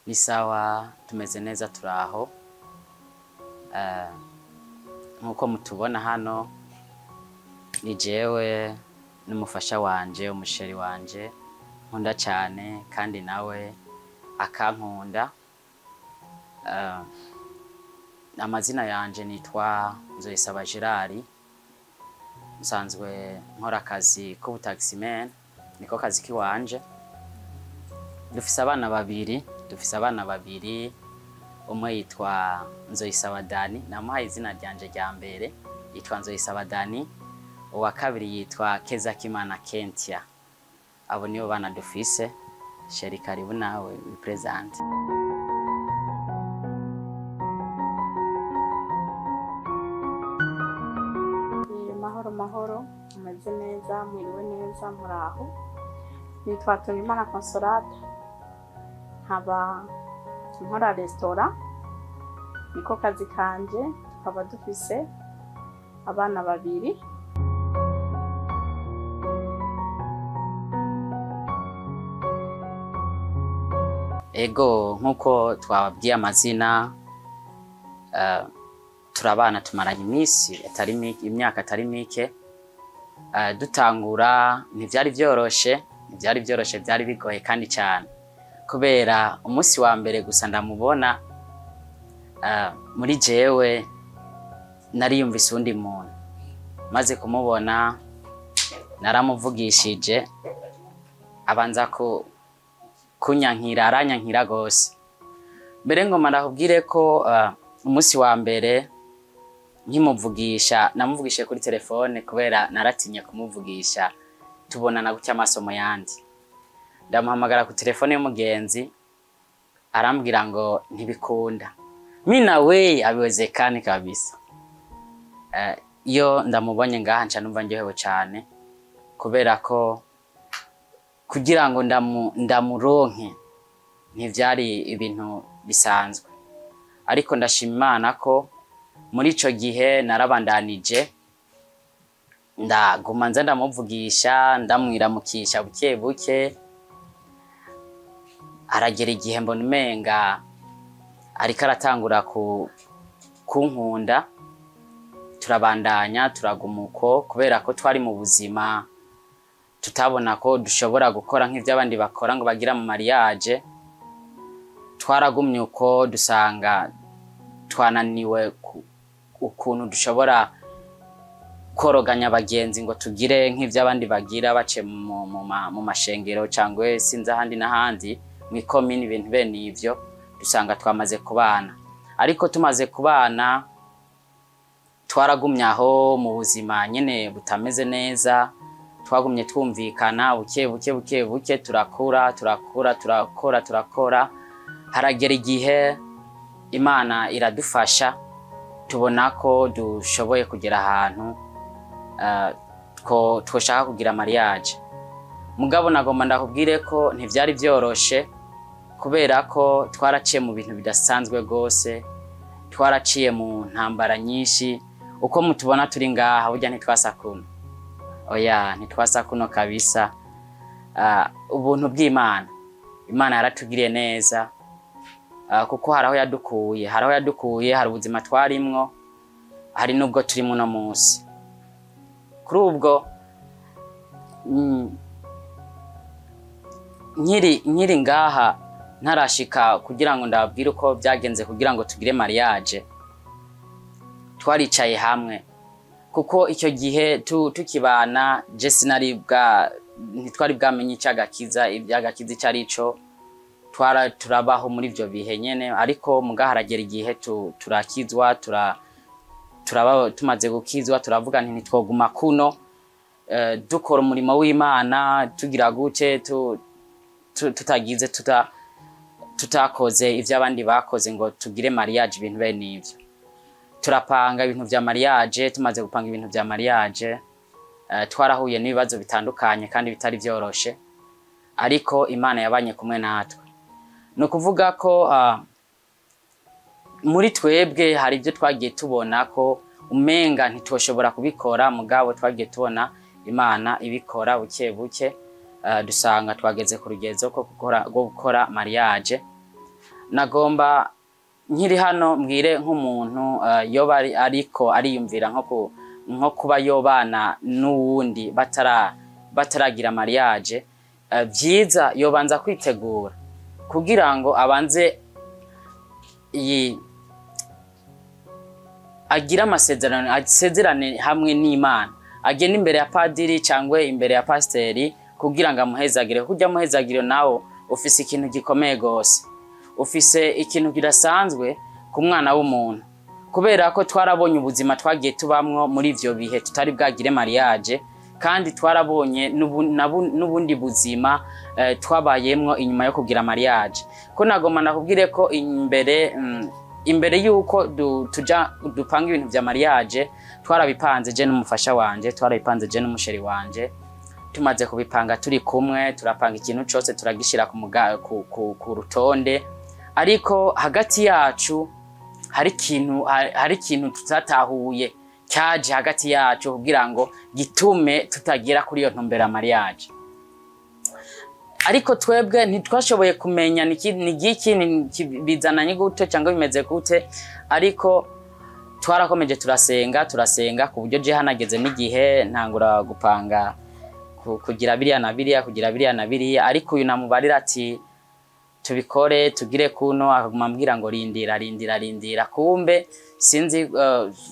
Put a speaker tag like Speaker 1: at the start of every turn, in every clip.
Speaker 1: Ni sawa, tumeze neza, turaho. Nkuko mutubona hano ni jewe n'umufasha wanje, umuchéri wanje nkunda cyane kandi nawe akankunda. Amazina yanje nitwa Nzoyisaba Gerard, nsanzwe nkora akazi k'ubutaximan, niko kazi kiwanje. Dufise abana babiri, dufise abana babiri. Umwe yitwa Nzoyisaba Dani, namuhaye izina ryanje rya mbere, yitwa Nzoyisaba Dani. Uwa kabiri yitwa Kezakimana Kentia. Abo nibo bana dufise. Chéri, karibu nawe wiprésente.
Speaker 2: Mahoro mahoro, mumeze neza? Mwiriwe neza? Muraho? Nitwa Tungimana Consolata, nkaba nkora resitora, niko kazi kanje. Tukaba dufise abana babiri.
Speaker 1: Ego, nkuko twababwiye amazina, turabana, tumaranye iminsi atari mike, imyaka atari mike. Dutangura ntivyari vyoroshe, ntivyari vyoroshe, vyari bigoye kandi cyane, kubera umunsi wa mbere gusa ndamubona, muri jewe nariyumvise uwundi muntu. Maze kumubona naramuvugishije, abanza ku kunyankira, aranyankira gose. Mbere ngoma ndakubwire ko umunsi wa mbere nkimuvugisha, namuvugishije kuri telefone kubera naratinye kumuvugisha tubonana gutya amaso mu yandi. Ndamuhamagara ku telefone y'umugenzi, arambwira ngo ntibikunda, mi na we haviwezekani kabisa. Iyo ndamubonye ngaha nca numva ndyohewe cyane, kubera ko kugira ngo ndamuronke ntivyari ibintu bisanzwe. Ariko ndashima Imana ko muri ico gihe narabandanije, ndaguma nza ndamuvugisha, ndamwiramukisha buke buke. Aragera igihe mbona umenga ariko aratangura kunkunda. Turabandanya, turaguma uko, kubera ko twari mu buzima tutabona ko dushobora gukora nk'ivyo abandi bakora ngo bagira mu mariage. Twaragumye uko, dusanga twananiwe ukuntu dushobora koroganya abagenzi ngo tugire nk'ivyo abandi bagira, bace mu mashengero cyangwa sinzi ahandi n'ahandi mw'ikomini, ibintu bene ivyo. Dusanga twamaze kubana. Ariko tumaze kubana twaragumye aho mu buzima nyene butameze neza. Twagumye twumvikana buke buke buke buke, turakura, turakura, turakora, turakora. Haragera igihe Imana iradufasha, tubona ko dushoboye kugera ahantu twoshaka kugira mariage. Mugabo nagomba ndakubwire ko ntivyari vyoroshe, kubera ko twaraciye mu bintu bidasanzwe gose, twaraciye mu ntambara nyinshi. Uko mutubona turi ngaha, burya ntitwasa kuno, oya, ntitwasa kuno kabisa. Ubuntu bw'Imana, Imana yaratugiriye neza, kuko hari aho yadukuye, hari aho yadukuye, hari ubuzima twarimwo, hari n'ubwo turimo uno munsi. Kuri ubwo nkiri ngaha ntarashika kugira ngo ndababwire uko byagenze kugira ngo tugire mariage, twaricaye hamwe, kuko icyo gihe tukibana je sinari bwa, ntitwari bwamenye icyagakiza, ibyagakiza icyo ari cyo. Twara turabaho muri ibyo bihe nyene, ariko muga haragera igihe turakizwa, turaba. Tumaze gukizwa turavuga nti ntitwoguma kuno, dukora umurimo w'Imana tugira gute, tutagize tutakoze ivyo abandi bakoze ngo tugire mariage, ibintu bene ivyo. Turapanga ibintu vya mariage. Tumaze gupanga ibintu vya mariage, twarahuye n'ibibazo bitandukanye kandi bitari vyoroshe, ariko Imana yabanye kumwe natwe. Ni ukuvuga ko muri twebwe hari ibyo twagiye tubona ko umenga ntitwoshobora kubikora, mugabo twagiye tubona Imana ibikora buke buke, dusanga twageze ku rugezo rwo gukora mariage. Nagomba nkiri hano mbwire nk'umuntu yoba ariko ariyumvira nko kuba yobana n'uwundi bataragira mariage, vyiza yobanza kwitegura kugira ngo abanze agire amasezerano, asezerane hamwe n'Imana, agende imbere ya padiri cyangwa imbere ya pasiteri kugira ngo amuhezagire. Kujya amuhezagire nawo ufise ikintu gikomeye gose, ufise ikintu kidasanzwe ku mwana w'umuntu, kubera ko twarabonye ubuzima twagiye tubamwo muri ivyo bihe tutari bwagire mariage, kandi twarabonye n'ubundi buzima twabayemwo inyuma yo kugira mariage. Ko nagomba nakubwire ko imbere yuko tuja dupanga ibintu vya mariage, twarabipanze je n'umufasha wanje, twarabipanze je n'umusheri wanje. Tumaze kubipanga turi kumwe, turapanga ikintu cose turagishira ku rutonde, ariko hagati yacu hari ikintu tutatahuye cyaje hagati yacu kugira ngo gitume tutagera kuri iyo ntumbero ya mariage. Ariko twebwe ntitwashoboye kumenya ni giki, bizananye gute cyangwa bimeze gute, ariko twarakomeje turasenga ku buryo je hanageze n'igihe ntangura gupanga kugira biriya na biriya, kugira biriya na biriya. Ariko uyu namubarira ati tubikore tugire kuno, akaguma ambwira ngo rindira rindira rindira. Kumbe sinzi,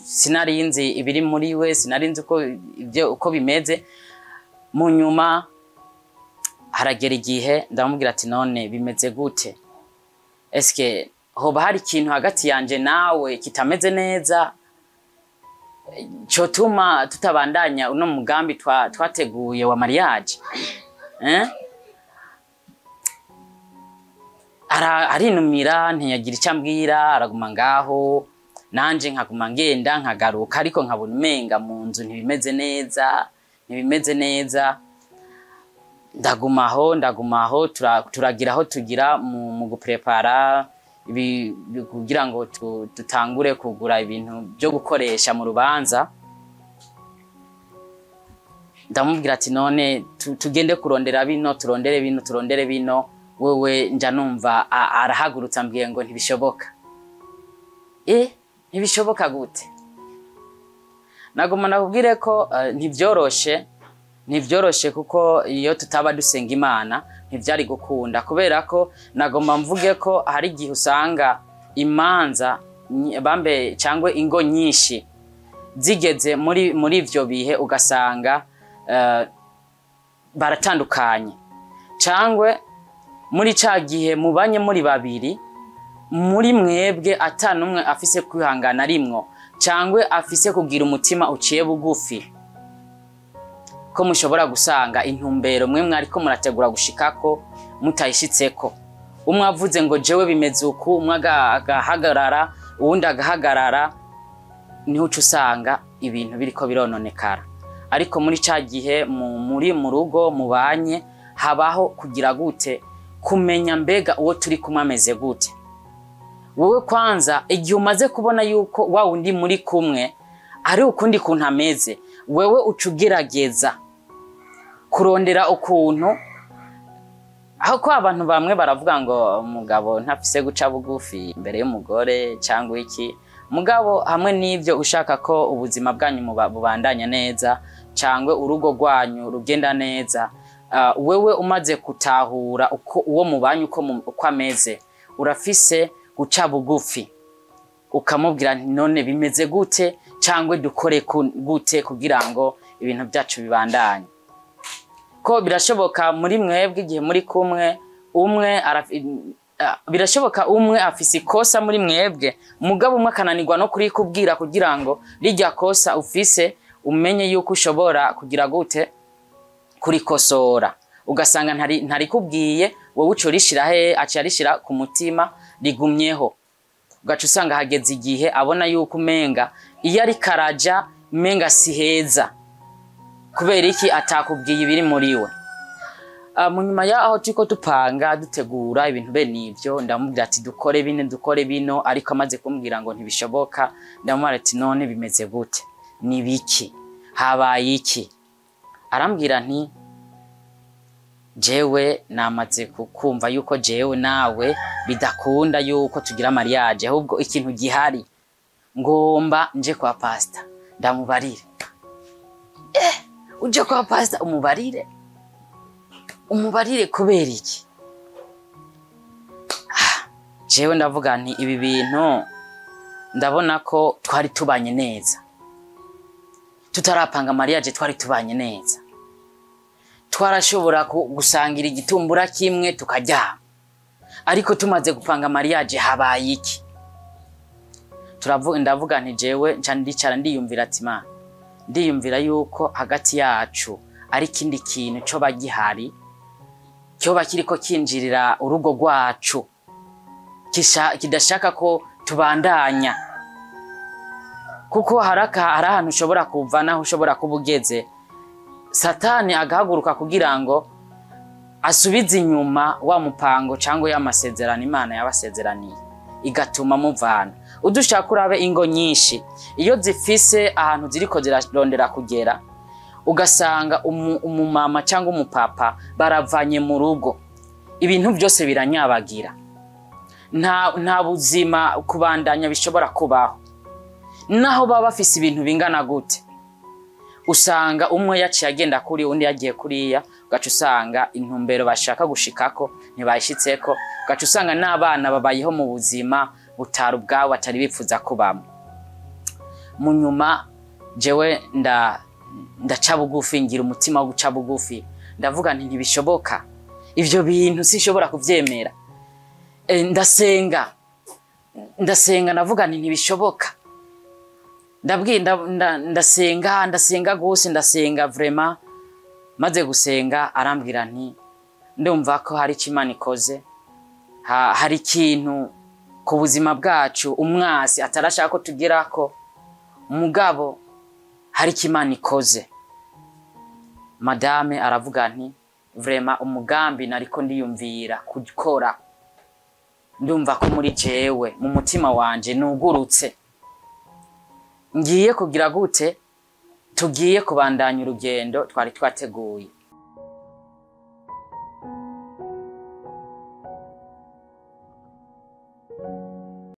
Speaker 1: sinarinzi ibiri muri we, sinarinzi uko ibyo uko bimeze. Mu nyuma haragera igihe ndamubwira ati none bimeze gute, eske hoba hari ikintu hagati yanje nawe kitameze neza cotuma tutabandanya uno mugambi twateguye wa mariage? Arinumira, ntiyagira icyo ambwira, araguma ngaho, nanje nkaguma ngenda nkagaruka, ariko nkabona umenga mu nzu ntibimeze neza, ntibimeze neza. Ndagumaho, turagira aho tugira mu guprepara kugira ngo dutangure kugura ibintu byo gukoresha mu rubanza. Ndamubwira ati none tugende kurondera bino, turondere bino, turondere bino. Wewe nja numva arahagurutsa ambwiye ngo ntibishoboka. Ntibishoboka gute? Nagoma nakubwire ko ntibyoroshe kuko iyo tutaba dusenga Imana ntivyari gukunda, kubera ko nagomba mvuge ko hari igihe usanga imanza bambe cyangwa ingo nyinshi zigeze muri ivyo bihe ugasanga baratandukanye, cyangwa muri ca gihe mubanye muri babiri, muri mwebwe atanumwe afise kwihangana rimwo cyangwa afise kugira umutima uciye bugufi, ko mushobora gusanga intumbero mwe mwariko murategura gushikako mutayishitseko. Umwe avuze ngo jewe bimeze uku, umwe agahagarara, uwundi agahagarara, niho uca usanga ibintu biriko birononekara. Ariko muri ca gihe muri mu rugo mubanye habaho kugira gute kumenya mbega uwo turi kumwe ameze gute. Wowe kwanza igihe umaze kubona yuko wa wundi muri kumwe ari ukundi kuntu ameze, wewe ucugerageza kurondera ukuntu. Aho ko abantu bamwe baravuga ngo umugabo ntafise guca bugufi imbere y'umugore cyangwa iki, mugabo hamwe n'ivyo ushaka ko ubuzima bwanyu bubandanya neza cyangwa urugo rwanyu rugenda neza, wewe umaze kutahura uko uwo mubanyu uko ameze, urafise guca bugufi ukamubwira none bimeze gute cyangwa dukore gute kugira ngo ibintu byacu bibandanye. Ko birashoboka muri mwebwe igihe muri kumwe umwe birashoboka umwe afise ikosa muri mwebwe, mugabo umwe akananirwa no kurikubwira kugira ngo rijya kosa ufise umenye yuko ushobora kugira gute kurikosora. Ugasanga ntarikubwiye, wowe uco rishira he, aca rishira ku mutima rigumyeho. Ugaca usanga hageze igihe abona yuko umenga iyo ari karaja umenga si heza, kubera iki atakubwiye ibiri muri we. Mu nyuma yaho turiko dupanga dutegura ibintu bene ivyo, ndamubwira ati dukore bino dukore bino, ariko amaze kumbwira ngo ntibishoboka, ndamubwira ati none bimeze gute, ni biki, habaye iki? Arambwira nti Jewe namaze kukumva yuko jewe nawe bidakunda yuko tugira mariage, ahubwo ikintu gihari ngomba nje kwa pastor ndamubarire. Uje kwa pastor umubarire? Umubarire kubera iki? Jewe ndavuga nti ibi bintu ndabona ko twari tubanye neza, tutarapanga mariage twari tubanye neza, twarashobora gusangira igitumbura kimwe tukaryama, ariko tumaze gupanga mariage habaye iki? Ndavuga nti jewe nca ndicara ndiyumvira ati ma ndiyumvira yuko hagati yacu ari ikindi kintu coba gihari, cyoba kiriko kinjirira urugo rwacu, kidashaka ko tubandanya, kuko hari ahantu ushobora kuva naho ushobora kuba ugeze, Satani agahaguruka kugira ngo asubize inyuma wa mupango cyangwa y'amasezerano Imana yabasezeraniye, igatuma muvana. Udushaka urabe ingo nyinshi iyo zifise ahantu ziriko zirarondera kugera, ugasanga umumama cyangwa umupapa baravanye mu rugo, ibintu byose biranyabagira, nta buzima kubandanya bishobora kubaho. Naho baba bafise ibintu bingana gute, usanga umwe yaciye agenda kuri undi yagiye kuriya, ugaca usanga intumbero bashaka gushikako ntibayishitseko, ugaca usanga n'abana babayeho mu buzima butari ubwabo batari bifuza kubamo. Mu nyuma jewe ndaca bugufi, ngira umutima wo guca bugufi, ndavuga nti ntibishoboka, ivyo bintu sinshobora kuvyemera. Ndasenga ndavuga nti ntibishoboka, ndasenga gose, ndasenga vraiment. Maze gusenga arambwira nti ndumva ko hari icyo Imana ikoze, hari ikintu ku buzima bwacu umwasi atarashaka ko tugerako, mugabo hari icyo Imana ikoze. Madame aravuga nti vraiment umugambi nariko ndiyumvira gukora, ndumva ko muri jewe mu mutima wanje nugurutse, ngiye kugira gute, tugiye kubandanya urugendo twari twateguye.